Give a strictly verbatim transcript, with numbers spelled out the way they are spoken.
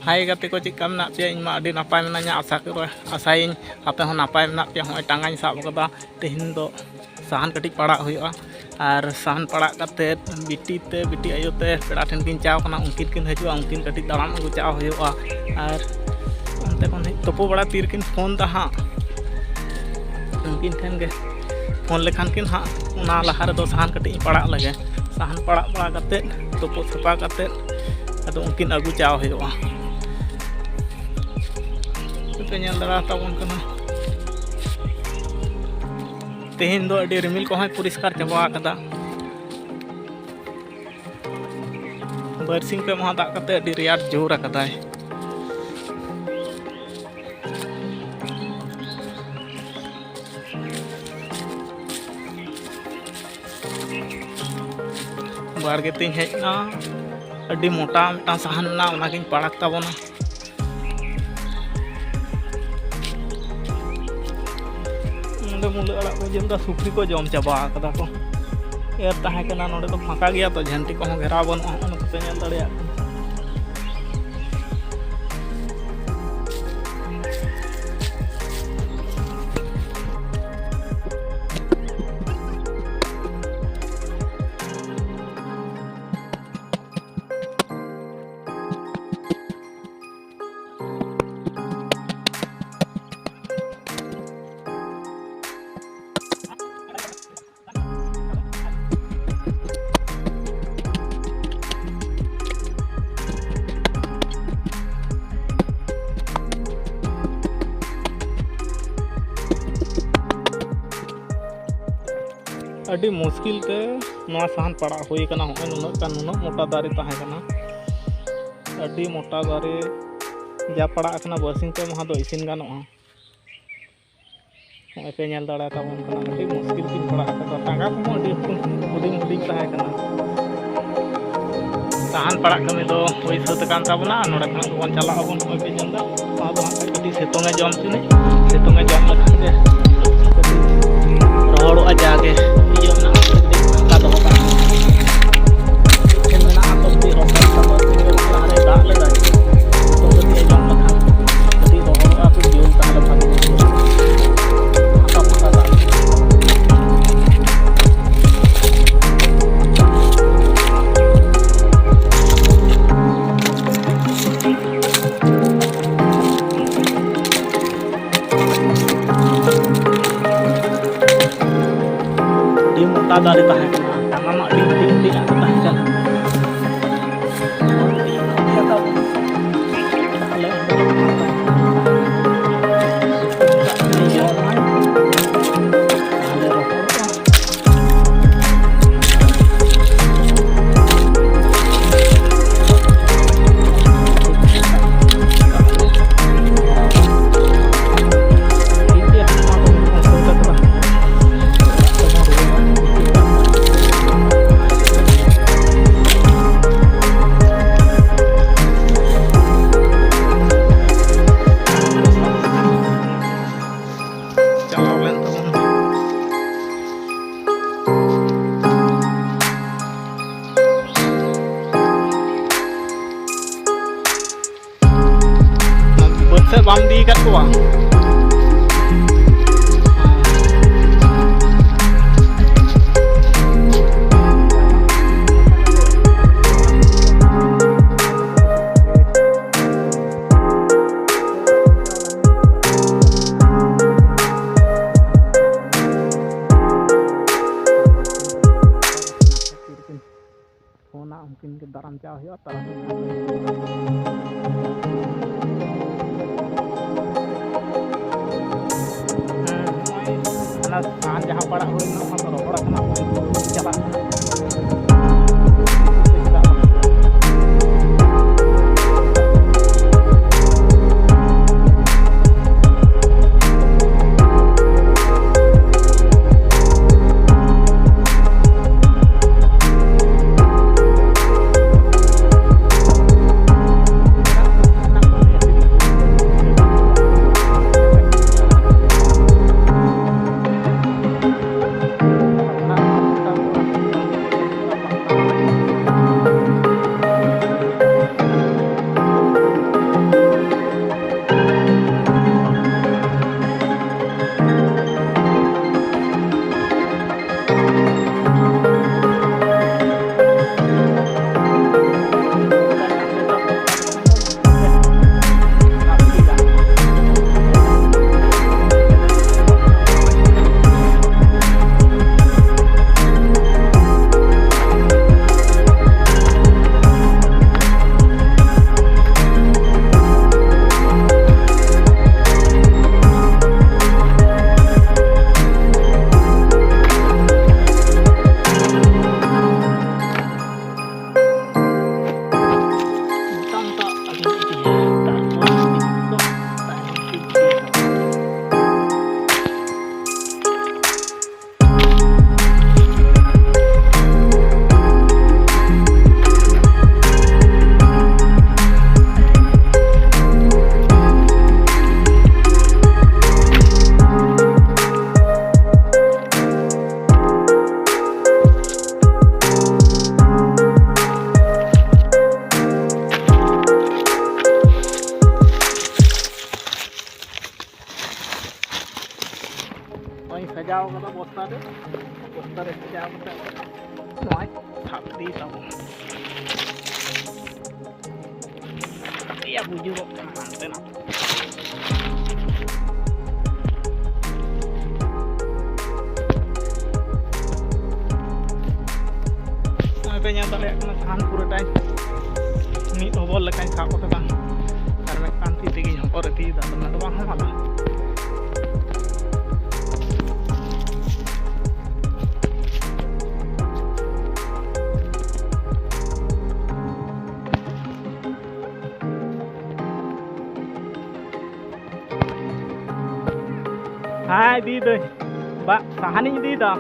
ᱦᱟᱭ ᱜᱟᱛᱮ ᱠᱚ, ᱪᱮᱫ ᱞᱮᱠᱟ ᱢᱮᱱᱟᱜ ᱯᱮᱭᱟ? ᱤᱧ ᱢᱟ ᱟᱹᱰᱤ ᱱᱟᱯᱟᱭ ᱢᱮᱱᱟᱹᱧᱟ, ᱟᱥᱟ ᱠᱚᱨᱮ, ᱟᱥᱟᱭᱟᱹᱧ ᱟᱯᱮ ᱦᱚᱸ ᱱᱟᱯᱟᱭ ᱢᱮᱱᱟᱜ ᱯᱮᱭᱟ᱾ ᱦᱚᱸᱜᱼᱚᱭ ᱴᱟᱸᱜᱟᱧ ᱥᱟᱵ ᱠᱟᱫᱟ, ᱛᱮᱦᱮᱧ ᱫᱚ ᱥᱟᱦᱟᱱ ᱠᱟᱹᱴᱤᱡ ᱯᱟᱲᱟᱜ ᱦᱩᱭᱩᱜᱼᱟ᱾ ᱟᱨ ᱥᱟᱦᱟᱱ ᱯᱟᱲᱟᱜ ᱠᱟᱛᱮᱫ ᱵᱤᱴᱤ ᱛᱮ, ᱵᱤᱴᱤ ᱟᱭᱳ ᱛᱮ ᱯᱮᱲᱟ ᱴᱷᱮᱱ ᱠᱤᱱ ᱪᱟᱣ ᱠᱟᱱᱟ, ᱩᱱᱠᱤᱱ ᱠᱤᱱ ᱦᱤᱡᱩᱜᱼᱟ, ᱩᱱᱠᱤᱱ ᱠᱟᱹᱴᱤᱡ ᱫᱟᱬᱟᱱ ᱟᱹᱜᱩ ᱪᱟᱣ ᱦᱩᱭᱩᱜᱼᱟ᱾ ᱟᱨ ᱚᱱᱛᱮ ᱠᱷᱚᱱ ᱦᱮᱡ ᱛᱩᱯᱩ ᱵᱟᱲᱟ ᱛᱤᱨᱮᱠᱤᱱ ᱯᱷᱳᱱ ᱫᱟ ᱦᱟᱸᱜ, ᱩᱱᱠᱤᱱ ᱴᱷᱮᱱ ᱜᱮ ᱯᱷᱳᱱ ᱞᱮᱠᱷᱟᱱ ᱠᱤᱱ ᱦᱟᱸᱜ᱾ ᱚᱱᱟ ᱞᱟᱦᱟ ᱨᱮᱫᱚ ᱥᱟᱦᱟᱱ ᱠᱟᱹᱴᱤᱡ ᱤᱧ ᱯᱟᱲᱟᱜ ᱞᱮᱜᱮ᱾ ᱥᱟᱦᱟᱱ ᱯᱟᱲᱟᱜ ᱵᱟᱲᱟ ᱠᱟᱛᱮᱫ, ᱛᱩᱯᱩ ᱥᱟᱯᱷᱟ ᱠᱟᱛᱮᱫ, ᱟᱫᱚ ᱩᱱᱠᱤᱱ ᱟᱹᱜᱩ ᱪᱟᱣ ᱦᱩᱭᱩᱜᱼᱟ᱾ ᱯᱮ ᱧᱮᱞ ᱫᱟᱲᱮ ᱛᱟᱵᱚᱱ ᱠᱟᱱᱟ, ᱛᱮᱦᱮᱧ ᱫᱚ ᱟᱹᱰᱤ ᱨᱤᱢᱤᱞ ᱠᱚᱦᱚᱸᱭ ᱯᱚᱨᱤᱥᱠᱟᱨ ᱪᱟᱵᱟ ᱟᱠᱟᱫᱟ᱾ ᱵᱟᱨᱥᱤᱧ ᱯᱮ ᱢᱟᱦᱟ ᱫᱟᱜ ᱠᱟᱛᱮ ᱟᱹᱰᱤ ᱨᱮᱭᱟᱲ ᱡᱳᱨ ᱟᱠᱟᱫᱟᱭ᱾ ᱵᱟᱲᱜᱮ ᱛᱤᱧ ᱦᱮᱡ ᱮᱱᱟ, ᱟᱹᱰᱤ ᱢᱚᱴᱟ ᱢᱤᱫᱴᱟᱝ ᱥᱟᱦᱟᱱ ᱢᱮᱱᱟᱜᱼᱟ, ᱚᱱᱟᱜᱤᱧ ᱯᱟᱲᱟᱜ ᱛᱟᱵᱚᱱᱟ᱾ ᱱᱚᱰᱮ ᱢᱩᱞᱟᱹ ᱟᱲᱟᱜ ᱠᱚ ᱡᱚᱢ ᱮᱫᱟ, ᱥᱩᱠᱨᱤ ᱠᱚ ᱡᱚᱢ ᱪᱟᱵᱟ ᱟᱠᱟᱫᱟ ᱠᱚ᱾ ᱮᱨ ᱛᱟᱦᱮᱸ ᱠᱟᱱᱟ, ᱱᱚᱰᱮ ᱫᱚ ᱯᱷᱟᱸᱠᱟ ᱜᱮᱭᱟ ᱛᱚ, ᱡᱷᱟᱹᱱᱴᱤ ᱠᱚᱦᱚᱸ ᱜᱷᱮᱨᱟᱣ ᱵᱟᱹᱱᱩᱜᱼᱟ, ᱦᱚᱸᱜᱼᱚ ᱱᱚᱛᱮ ᱯᱮ ᱧᱮᱞ ᱫᱟᱲᱮᱭᱟᱜ ᱠᱟᱱᱟ᱾ ᱟᱹᱰᱤ ᱢᱩᱥᱠᱤᱞ ᱛᱮ ᱱᱚᱣᱟ ᱥᱟᱦᱟᱱ ᱯᱟᱲᱟᱜ ᱦᱩᱭ ᱠᱟᱱᱟ᱾ ᱦᱚᱸᱜᱼᱚᱭ ᱱᱩᱱᱟᱹᱜ ᱜᱟᱱ, ᱱᱩᱱᱟᱹᱜ ᱢᱚᱴᱟ ᱫᱟᱨᱮ ᱛᱟᱦᱮᱸ ᱠᱟᱱᱟ, ᱟᱹᱰᱤ ᱢᱚᱴᱟ ᱫᱟᱨᱮ᱾ ᱡᱟ ᱯᱟᱲᱟᱜ ᱠᱟᱱᱟ, ᱵᱟᱨᱥᱤᱧ ᱯᱮ ᱢᱟᱦᱟ ᱫᱚ ᱤᱥᱤᱱ ᱜᱟᱱᱚᱜᱼᱟ᱾ ᱱᱚᱜᱼᱚᱭ ᱯᱮ ᱧᱮᱞ ᱫᱟᱲᱮ ᱛᱟᱵᱚᱱ ᱠᱟᱱᱟ, ᱟᱹᱰᱤ ᱢᱩᱥᱠᱤᱞ ᱛᱤᱧ ᱯᱟᱲᱟᱜ ᱠᱟᱱᱟ᱾ ᱴᱟᱸᱜᱟ ᱠᱚᱦᱚᱸ ᱟᱹᱰᱤ ᱦᱩᱰᱤᱧ ᱦᱩᱰᱤᱧ ᱛᱟᱦᱮᱸ ᱠᱟᱱᱟ᱾ ᱥᱟᱦᱟᱱ ᱯᱟᱲᱟᱜ ᱠᱟᱹᱢᱤ ᱫᱚ ᱦᱩᱭ ᱥᱟᱹᱛ ᱟᱠᱟᱱ ᱛᱟᱵᱚᱱᱟ᱾ ᱱᱚᱰᱮ ᱠᱷᱚᱱᱟᱜ ᱫᱚᱵᱚᱱ ᱪᱟᱞᱟᱜ ᱟᱵᱚᱱ᱾ ᱱᱚᱜᱼᱚᱭ ᱯᱮ ᱧᱮᱞ ᱮᱫᱟ, ᱱᱚᱣᱟ ᱫᱚ ᱦᱟᱸᱜ ᱠᱷᱟᱡ ᱠᱟᱹᱴᱤᱡ ᱥᱤᱛᱩᱝ ᱮ ᱡᱚᱢ ᱦᱚᱪᱚᱱᱤᱡ, ᱥᱤᱛᱩᱝ ᱮ ᱡᱚᱢ ᱞᱮᱠᱷᱟᱱ ᱜᱮ ᱠᱟᱹᱴᱤᱡ ᱨᱚᱦᱚᱲᱚᱜᱼᱟ, ᱡᱟᱜᱮ ᱤᱭᱟᱹ ᱢᱮᱱᱟᱜᱼᱟ, ᱠᱟᱹᱴᱤᱡ ᱯᱷᱟᱸᱠᱟ ᱫᱚᱦᱚ ᱠᱟᱜᱼᱟ᱾ ᱴᱷᱮᱱ ᱢᱮᱱᱟᱜᱼᱟ ᱛᱚ, ᱠᱟᱹᱴᱤᱡ ᱨᱚᱦᱚᱲ ᱠᱟᱜᱼᱟ, ᱵᱟᱨ ᱯᱮ ᱫᱤᱱ ᱞᱟᱦᱟᱨᱮ ᱫᱟᱜ ᱞᱮᱫᱟᱭ᱾ ᱫᱟᱨᱮ ᱛᱟᱦᱮᱸ ᱠᱟᱱᱟ, ᱥᱟᱱᱟᱢᱟᱜ ᱰᱤᱝ ᱰᱤᱝ ᱰᱤᱝ ᱟᱜ ᱠᱚ ᱛᱟᱦᱮᱸ ᱠᱟᱱᱟ᱾ ᱪᱟᱞᱟᱣ ᱞᱮᱱ ᱛᱟᱵᱚᱱ᱾ ᱵᱟᱹᱫᱽ ᱥᱮᱫ ᱵᱟᱢ ᱤᱫᱤ ᱟᱠᱟᱫ ᱠᱚᱣᱟ? ᱯᱷᱳᱱᱟ, ᱩᱱᱠᱤᱱ ᱜᱮ ᱫᱟᱨᱟᱢ ᱪᱟᱣ ᱦᱩᱭᱩᱜᱼᱟ, ᱛᱟᱲᱟᱢ᱾ ᱦᱮᱸ, ᱚᱱᱟ ᱥᱟᱦᱟᱱ ᱡᱟᱦᱟᱸ ᱯᱟᱲᱟᱜ ᱦᱩᱭ ᱞᱮᱱᱟ, ᱚᱱᱟ ᱫᱚ ᱨᱚᱦᱚᱲ ᱟᱠᱟᱱᱟ, ᱪᱟᱞᱟᱜ ᱠᱟᱱᱟ᱾ ᱠᱟᱫᱟ ᱵᱚᱥᱛᱟ ᱨᱮ, ᱵᱚᱥᱛᱟ ᱨᱮ ᱥᱟᱡᱟᱣ ᱠᱟᱛᱮ ᱱᱚᱜᱼᱚᱭ ᱥᱟᱵ ᱤᱫᱤᱭ ᱛᱟᱵᱚᱱ᱾ ᱮᱭᱟ, ᱵᱩᱡᱩᱨᱚᱜ ᱠᱟᱱᱟ ᱦᱟᱱᱛᱮ ᱱᱟᱛᱮ᱾ ᱱᱚᱜᱼᱚᱭ ᱯᱮ ᱧᱮᱞ ᱫᱟᱲᱮᱭᱟᱜ ᱠᱟᱱᱟ, ᱥᱟᱦᱟᱱ ᱯᱩᱨᱟᱹᱴᱟᱭ ᱢᱤᱫ ᱦᱚᱵᱚᱨ ᱞᱮᱠᱟᱧ ᱥᱟᱵ ᱠᱟᱫᱟ, ᱟᱨ ᱢᱤᱫᱴᱟᱝ ᱛᱤ ᱛᱮᱜᱮᱧ ᱦᱚᱵᱚᱨ ᱤᱫᱤᱭᱮᱫᱟ, ᱟᱫᱚ ᱚᱱᱟ ᱫᱚ ᱵᱟᱝ ᱦᱟᱢᱟᱞᱟ᱾ ᱦᱮᱸ, ᱤᱫᱤᱭᱮᱫᱟᱹᱧ᱾ ᱵᱟ, ᱥᱟᱦᱟᱱᱤᱧ ᱤᱫᱤᱭᱮᱫᱟ᱾